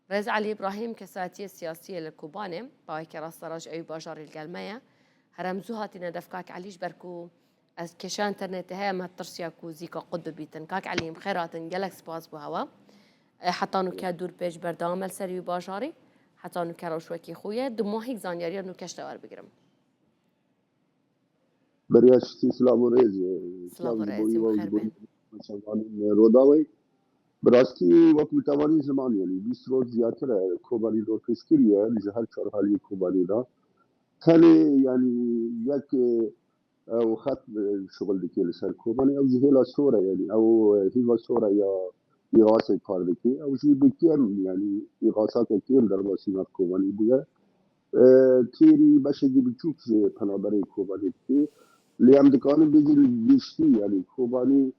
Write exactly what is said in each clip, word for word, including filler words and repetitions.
Rêz Elî Îbrahîm, kesayetiyê siyasî ye li Kobanê, baweke rasterast ji ewî bajarî li gel me ye. Herem zû hatîne dev kak Elî, ji ber ku ez kêşeya înternetê heye, me tirsiya ku zîka qut bibîtin. Kak Elî, em xêr hatin, gelek spas bo hewa. E, heta nûke dûr pêş berdewam e li ser wî bajarî. Heta nûke rewş wekî xwe ye. Di mahîk zanyariya nûke ji te werbigirim. Beriya çitî silav û rêz. Silav û rêz, ji bo wî û xêr be. Çavanên Rodawê. Bi rastî wekî te zanî ziman, yanî bîst roj zêdetir e Kobanî dorpêçkirî ye, ji her çar haliyê Kobanî de. Tenê, yanî yek, e, ew xet, e, şixul dike li ser Kobanî, ew jî hêla sor e, yanî ew, e, hîva sor e ya îxasê kar dike. Ew jî bi kêm, yanî îxasake kêm derbasî nav Kobanî bûye. E, têrî beşekî biçûk ji penaberê Kobanî dike. Lê em dikarin bêjin giştî, yanî Kobanî,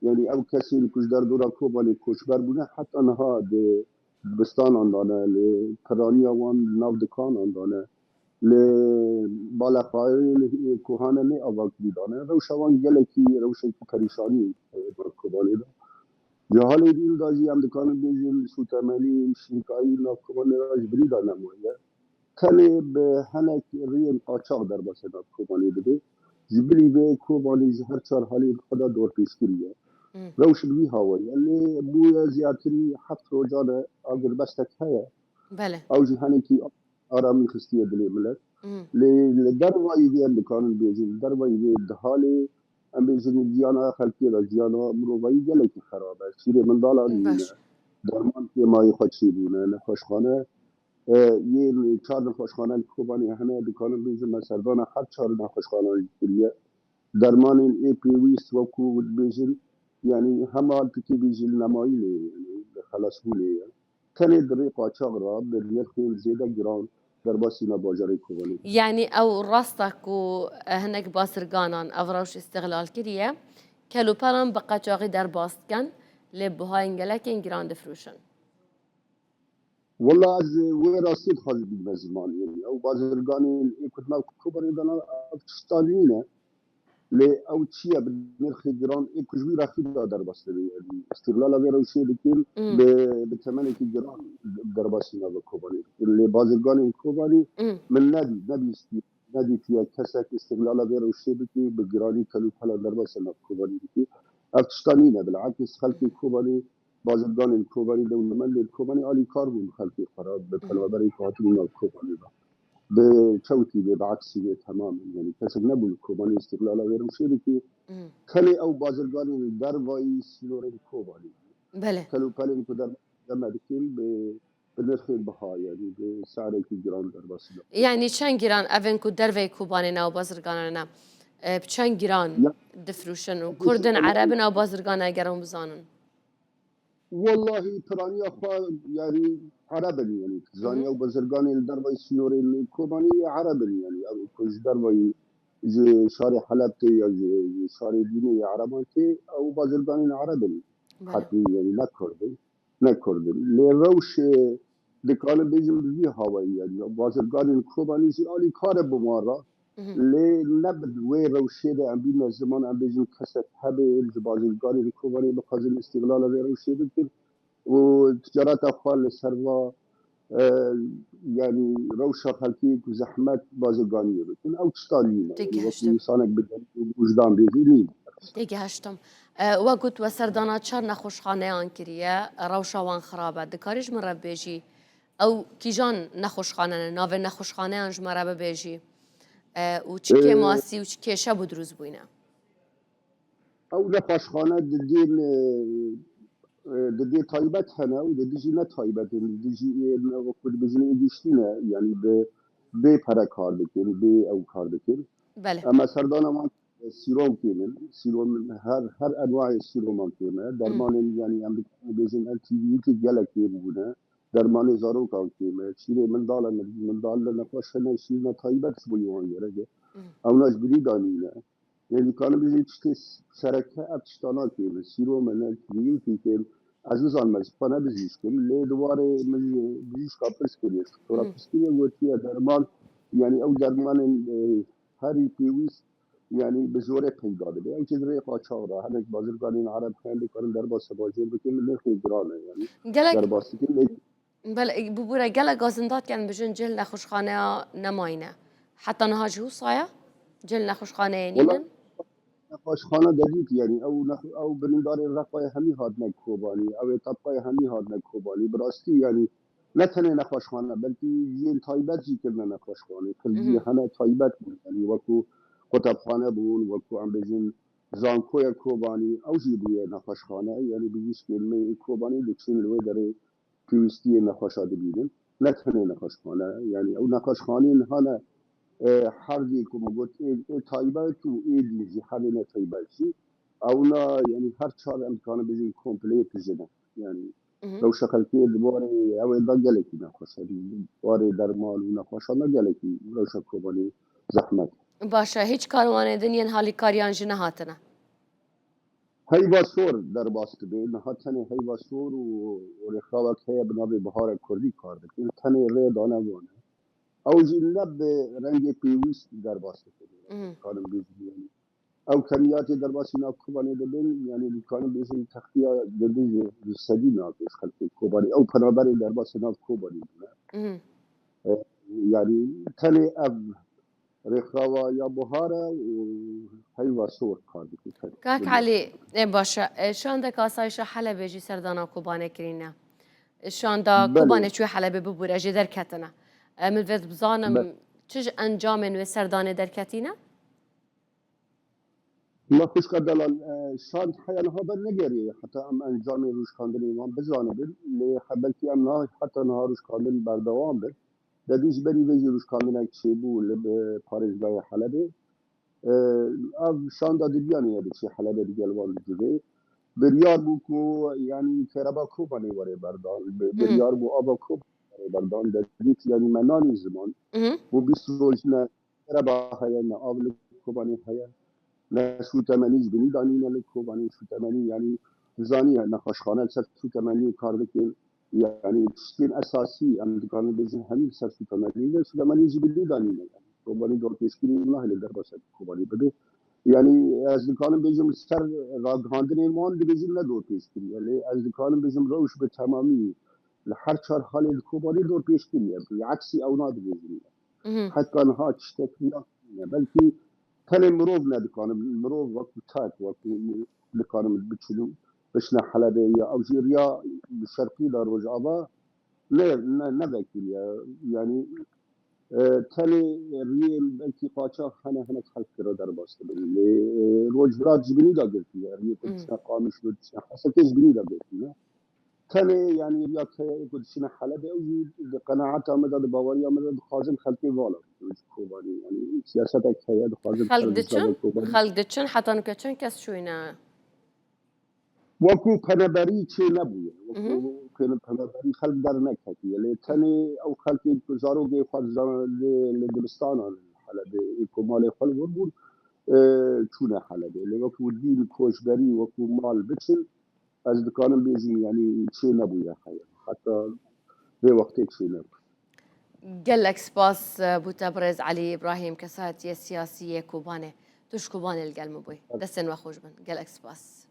yanî ew kesên ku ji derdora Kobanê koçber bûne, heta niha di dibistanan de ne, li piraniya wan li nav dikanan de ne, li balexayê, li ku hane nê avakirî de ne. Rewşa wan gelekî rewşekî perîşanî ye Kobanê de. Ji halê dîn de jî em dikarin bêjin sûtemenî, şînkayî nav Kobanê de ji birî de nemaye. Tenê bi hinek riyên qaçax derbasî nav Kobanê dibe. Ji bilî vê Kobanê ji her çar halê xwe de dorpêçkirî ye. Hmm. Rewş bi vî hawayî ye. Lê bûye zêdetirî heft rojan e agirbestek heye. Belê. Ew jî hinekî aramî xistiye dilê milet. Hmm. Lê li dervayî vê em dikarin bêjin, li dervayî vê di halê em bêjin jiyana xelkê de, jiyana mirovayî gelekî xerab e. Şîrê mindalan nîne. Baş. Derman kêmayî xwe çêbûne, nexweşxane, e, yên çar nexweşxane li Kobanê hene, dikarin bêjin me serdana her çar nexweşxanan jî kiriye. Dermanên ê pêwîst wekû dibêjin, yanî hema tikê bêjin nemayî lê, yanî xelasbûnê ye. Tenê di rê qaçax re bi nirxên zêde giran derbasî nav bajarê Kobanê. Yanî ew rast e ku, e, hinek bazirganan ev rewş îstixlal kiriye, kelûpelan bi qaçaxî derbas dikin, lê buhayên gelekên giran difroşin. Wela ez wê rastî dixwazim bînime ziman, yanî ew bazirganên ê ku di nav Kobanê de ne, ev tişta nîne. Lê ew çi ye, bi nirxê giran ê ku ji wî rexî de derbas dibe. Yanî îstîxlala vê rewşê dikin, Hmm. bi, bi temenekî giran derbasî nava Kobanê dikin. Lê bazirganên Kobanê Hmm. min nedî, nebîstî, nedîtiye kesek îstîxlala vê rewşê bike, bi giranî kelûpelan derbasî nav Kobanê bike. Ev tişta nîne, bilakis xelkê Kobanê, bazirganên Kobanê dewlemend, lê Kobanê alîkar bûn xelkê xwe re, bi Hı hı. penaberên ku hatibûn nav Kobanê de. Bi çewtî vê, bi eksî vê temamen. Yanî kesek nebû li Kobanê îstîxlala vê rewşê dike. Hı. Tenê ew bazirganên dervayî sînorên Kobanê. Belê. Kelûpelên ku der-, deme dikin bi, bi nirxên biha, yanî bi se'rekî giran derbasî de. Yanî çend giran evên ku derveyî Kobanê ne û bazirganan ne, e, bi çend giran Ya, difroşin û Kurdin, Ereb in ew bazirgan eger hûn bizanin? Wellahî piraniya xwe, yanî Ereb in, yanî zaniya Hı hı. bazirganên li dervayî sînorên Kobanê Ereb in, yanî ew ku ji dervayî ji şarê Heleb tê ya ji, ji şarê dînê ya Ereban tê, ew bazirganên Ereb in. Belê. Hetî, yanî ne Kurd in, ne Kurd in. Lê rewş, e, dikarin bêjin bi vî hawayî, yanî bazirganên Kobanê jî alîkar e bi wan re. Mhm. Lê ne bi wê rewşê de em bîne ziman, em bêjin kesek hebe ji bazirganên Kobanê bixwazin îstîxlala vê rewşê bikin û ticareta xwe li ser va, e, yanî rewşa xelkê ku zehmet bazirganiyê bikin. Ew tişta nîne. Yanî wekî Têgihiştim. Însanek bi deng û wijdan bêjî nîne. Têgihiştim. E, we got we serdana çar nexweşxaneyan kiriye, rewşa wan xirab e. Dikarî ji min re bêjî, ew kîjan nexweşxane ne? Navê nexweşxaneyan ji me re bibêjî. E, û çi Ee, kêmasî û çi kêşe bû dirûst bûyne? Ew nexweşxane di dê, e, e, di dê taybet hene û di dijî ne taybet in. Di dijî ê ne, wekû dibêjin ê giştî ne. Yanî bi bê pere kar dikin, bê ew kar dikin. Belê. Em serdana wan, e, sîrom kêm in. Sîrom her, her enwayê sîroman kêm e. Hmm. Dermanên, yanî em bêjin L T V ki gelek kêm bûne. Dermanê zarokan kêm e. Şîrê mindalan, mindal li nexweş hene, şîrine taybet ji bo wan gerek e. Hmm. Ewna ji birî danîne. Lê dikarim bêjim tiştê sereke ev tiştana kêm in. Sîromê ne, kîmyotî kêm. Ez nizanim, ez xwe ne bijîşk im. Lê di warê min ji bijîşka pirs kiriye. Doktora Hmm. pirs kiriye, gotiye derman, yanî ew dermanên, e, herî pêwîst, yanî bi zorê peyda dibe. Ew jî di rê qaçax re. Hinek bazirganên Ereb hene, dikarin derbas sebacê bikin, nirxê giran e, yanî Gelek derbas dikin. Lê Belê, bûbûre gelek gazindat, yani bijin cil nexweşxaneya nemayîne. Heta niha jî wisa ye? Cil nexweşxaneyê Wala nînin? nexweşxane de dît, yani ew nex-, ew birîndarê Reqayê hemî hatine Kobanî, ew ê Tebqayê hemî hatine Kobanî. Bi rastî yani ne tenê nexweşxane, belkî yên taybet jî kirine nexweşxanê. Kirdî Mhm. hene taybet bûn, yani wekû qutebxane bûn, wekû em bêjin zankoya Kobanî, ew jî bûye nexweşxane. Yani bijîşkên me ê Kobanî diçin li wê derê pêwîstiyên nexweşa dibînin. Ne tenê nexweşxane, yani ew nexweşxaneyên hane, e, her dî ku min got, ê, ê taybet û ê dîn jî, her ê ne taybet jî. Ewna, yani her çar em dikarin bêjin kompleyê tije ne. Yani Mhm. rewşa xelkê di warê ew ê de gelekî nexweş e. Warê derman û nexweşan de gelekî rewşa Kobanî zehmet. Baş e, hiç karwanê din yên halîkariyan jî nehatine? Heyva sor derbas dibe. Niha tenê heyva sor û, û rêxrawek heye bi navê Bihara Kurdî kar dike. Tenê rê dane wan e. Ew jî ne bi rengê pêwîst derbas dike. Mhm. Karin bêjin yani. Ew kemiyatê derbasî nav Kobanê dibin, yani dikarin bêjin textiya dibin ji sedî navê xelkê Kobanê. Ew penaberê derbasî nav Kobanê bûne. Mhm. E, yani tenê ev rêxrawa ya buhar e û heyva sor kar dike. Kak Elî, ê baş e. E, şandek asayişa Helebê jî serdana Kobanê kirîne. E, şanda Belê. Kobanê çû Helebê bibûre jê derketine. E, min vê bizanim Be- çi ji encamên wê serdanê derketîne? Ma xwişka delal, e, şand heya niha ber negeriye. Heta em encamên rûşkandinê wan bizanibin. Lê he belkî em niha, heta niha rûşkandin berdewam bin. Dedî ji berî vê jî rûşkandinek çêbû li bi parêzgahê Helebê. E, ev şanda dibiyanê ye diçî Helebê digel wan dicivê. Biryar bû ku, yanî, kêreba Kobanê were berdan. Bi-, Hı. Biryar bû ava Kobanê were berdan. Dedît, yanî, me nanî ziman. Mhm. Bû bîst roj ne kêreba heye, ne av li Kobanê heye. Ne şûtemenî ji binî danîne li Kobanê. Şûtemenî, yanî, tu zanî, nexweşxane ser şûtemeniyê kar dikin. Yani tiştên esasî, em dikarin bêjin hemî li ser sûtemenî ne, sûtemenî jî bi dî danîne. Yani Kobanî dorpêçkirî nahêle derbasî Kobanî bibe. Yani ez dikarim bêjim li ser ragihandinên wan dibêjin ne dorpêçkirî ye. Lê ez dikarim bêjim rewş bi temamî li her çar halê li Kobanî dorpêçkirî ye. Bi eksî ewna dibêjin. Mhm. Heta niha tiştek wiya ne. Belkî tenê mirov nedikanim, mirov wekû tek, wekû dikanim biçin û biçine Helebê ya ew jî riya bi şerqî de Rojava ne, ne, nevekiriye. Yani, e, tenê riyên belkî qaçax hene hinek xelk kira derbas dibin. Lê, e, Rojhilat ji binî de girtiye. Riyê ku Mhm. diçine Qamişlo, diçine Hesekê ji binî de girtîne. Tenê, yani, ya keyeyê ku diçine Helebê, ew jî di qenaeta me de, di baweriya me de dixwazin xelkê vala bikin ji Kobanê. Yani, siyasetek heye, dixwazin Xelk xelk diçin? biçine Kobanê. Xelk diçin, heta nuke çend kes çûyne? Wekû peneberî çê nebûye. Wekû Mhm. pene-, peneberî xelk derneketiye. Lê tenê ew xelkê ku zarokê xwe di zan-, li, li dibistanan Helebê, ê ku malê xwe li wir bûn, e, çûne Helebê. Lê wekû dîn, koçberî, wekû mal biçin, ez dikarim bêjim, yani çê nebûye heye. Heta vê wextê çê nebûye. Gelek spas, e, bo te birêz Elî Îbrahîm, kesayetiyê siyasî yê Kobanê. Tu ji Kobanê li gel min bûyî. Destên we xweş bin. Gelek spas.